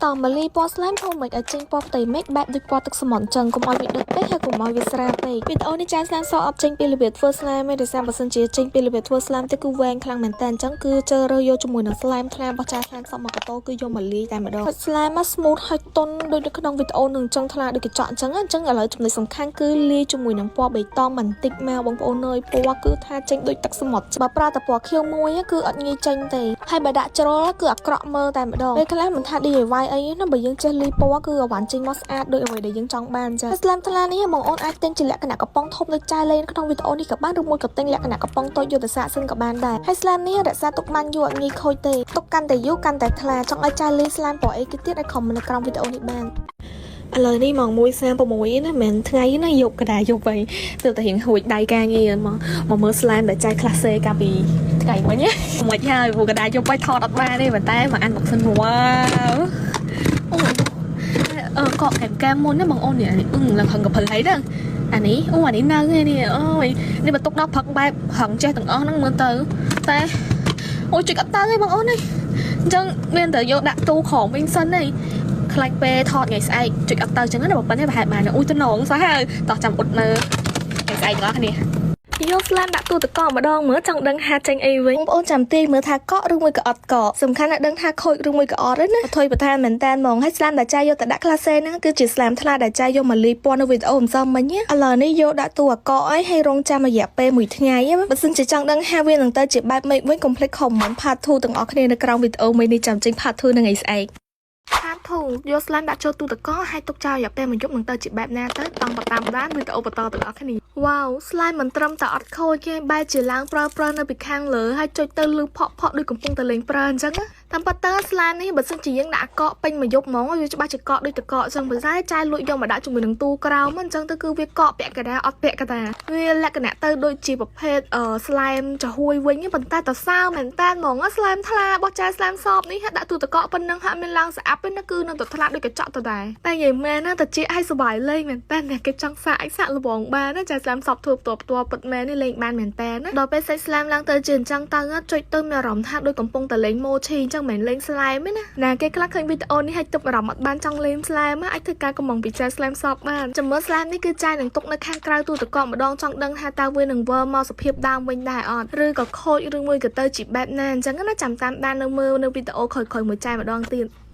តមកលាយពណ៌ slime ធ្វើមិនឲ្យចេញពណ៌ផ្ទៃមេឃបែបដូចពណ៌ទឹកសមុទ្រអញ្ចឹងកុំឲ្យវាដិតពេកហើយកុំឲ្យវាស្រាលពេកវីដេអូនេះចែ slime សអត់ចេញពីរបៀបធ្វើ slime ទេដោយសារបើសិនជាចេញពីរបៀបធ្វើ slime ទៅគឺវែងខ្លាំងមែនតើអញ្ចឹងគឺជ្រើសរើសយកជាមួយនឹង slime ថ្លារបស់ចែ slime សមកកតោគឺយកមកលាយតែម្ដង slime មក smooth ហើយទន់ដូចនៅក្នុងវីដេអូនឹងអញ្ចឹងថ្លាដូចកញ្ចក់អញ្ចឹងអញ្ចឹងឥឡូវចំណុចសំខាន់គឺលាយជាមួយនឹងពណ៌បៃតងបន្តិចមកបងប្អូនអើយពណ៌គឺថាចេញដូចទឹកសមុទ្របើប្រើតែពណ៌ខៀវមួយគឺអត់ងាយចេញទេហើយបើដាក់ជ្រុលគឺអាក្រក់មើលតែម្ដងពេលខ្លះមិនថា DIY អីណាបើយើងចេះលាយពណ៌គឺអវ៉ាន់ចេញមកស្អាតដូចអ្វីដែលយើងចង់បានអញ្ចឹង slime ថ្លានេះបងអូនអាចទិញជាលក្ខណៈកំប៉ុងធំដូចចែលេងក្នុងវីដេអូនេះក៏បានឬមួយក៏ទិញលក្ខណៈកំប៉ុងតូចយកទៅសាកសិនក៏បានដែរហើយ slime នេះរក្សាទុកបានយូរអត់ងាយខូចទេទុកកាន់តែយូរកាន់តែថ្លាចង់ឲ្យចែលេង slime ពណ៌អីគេទៀតឲ្យ comment នៅក្រោមវីដេអូនេះបានឥឡូវនេះម៉ោង1:36ណាមិនមែនថ្ងៃណាយប់កដាយប់វិញទើបតែរៀងហួចដៃការងារមកមកមើល slime ដែលចែកខ្លះសេកាលពីថ្ងៃមិញណាមិនហើយព្រោះកដាយប់ហើយថតអត់បានទេប៉ុន្តែមកអានមកសិនវ៉ាវអូអឺកក់កែមកែមមុនណាបងអូននេះអឹងឡើងហឹងកពិលហើយហ្នឹងអានេះអូអានេះនៅឯនេះអូយនេះបន្ទុកដល់ផឹកបែបហឹងចេះទាំងអស់ហ្នឹងមើលទៅតែអូយចុចអត់ទៅទេបងអូននេះអញ្ចឹងមានតែយកដាក់ទូក្រោមវិញសិនទេខ្លាចពេលថតថ្ងៃស្អែកចុចអត់ទៅអញ្ចឹងណាបើប៉ុណ្ណេះប្រហែលបានអូយតំណងសាហាវតោះចាំអ៊ុតមើលថ្ងៃស្អែកទាំងអស់គ្នាយក slime ដាក់ទូទឹកកកម្ដងមើលចង់ដឹងថាចេញអីវិញបងប្អូនចាំទាយមើលថាកក់ឬមួយក៏អត់កក់សំខាន់ណាស់ដឹងថាខូចឬមួយក៏អត់ទេណាអធុយបន្ថែមមែនតើហ្មងហើយ slime ដែលចាយយកទៅដាក់ក្លាសេហ្នឹងគឺជា slime ថ្លាដែលចាយយកមកលាយពណ៌នៅវីដេអូម្សិលមិញឥឡូវនេះយកដាក់ទូអាកក់អីហើយរងចាំរយៈពេលមួយថ្ងៃបើសិនជាចង់ដឹងថាវានឹងទៅជាបែបម៉េចវិញកុំភ្លេច comment part 2ទាំងអស់គ្នានៅក្រោមវីដេអូមួយនេះចាំចេញ part 2នឹងថ្ងៃស្អែក part 2យក slime ដាក់ចូលទូទឹកកកហើយទុកចោលរយៈពេលមួយយប់នឹងទៅជាបែបណាទៅតង់តាមដានវីដេអូបន្តទាំងអស់គ្នាវ៉ាវ slime មិនត្រឹមតែអត់ខូចទេបែរជាឡើងប្រើប្រើនៅពីខាងលើហើយចុចទៅលឺផក់ផក់ដូចកំពុងតែលេងប្រើអញ្ចឹងណាតាមពិតទៅ slime នេះបើសិនជាយើងដាក់កកពេញមួយយប់ហ្មងវាច្បាស់ជាកកដូចតកកអញ្ចឹងប៉ុន្តែចែលួចយកមកដាក់ជាមួយនឹងទូក្រោមអញ្ចឹងទៅគឺវាកកពាក់កណ្ដាលអត់ពាក់កណ្ដាលវាលក្ខណៈទៅដូចជាប្រភេទអឺ slime ចំហួយវិញប៉ុន្តែតសើមែនតើហ្មង slime ថ្លារបស់ចែ slime សបនេះដាក់ទូទឹកកកប៉ុណ្ណឹងហាក់មានឡើងស្អាប់ទេណាគឺនៅតែថ្លាដូចកញ្ចក់ដដែលតែនិយាយមែនណាតិចឲ្យសប្បាយលេងមែនតើអ្នកគេចង់សាកឲ្យសាកល្បងបានណាចែ slime សបធ្វើផ្ទាល់ផ្ទាល់ពិតមែននេះលេងបានមែនតើណាដល់ពេលសាច់ slime ឡើងទៅជាអញ្ចឹងទៅចុចទៅមានអារម្មណ៍ថាដូចកំពុងតែលេង mochi អញ្ចឹងមិនមែនលេង slime ទេណាណាគេខ្លះឃើញវីដេអូនេះឲ្យទប់អារម្មណ៍អត់បានចង់លេង slime អាចធ្វើការកំងពីចែ slime សបបានចាំមើល slime នេះគឺចែនឹងទុកនៅខាងក្រៅទូទឹកកកម្ដងចង់ដឹងថាតើវានឹងវិលមកសភាពដើមវិញដែរអត់ឬក៏ខូចឬមួយក៏ទៅជាបែបណាអញ្ចឹងណាចាំតាមដាននៅមើលនៅវីដេអូក្រោយៗមួយចែម្ដងទៀត។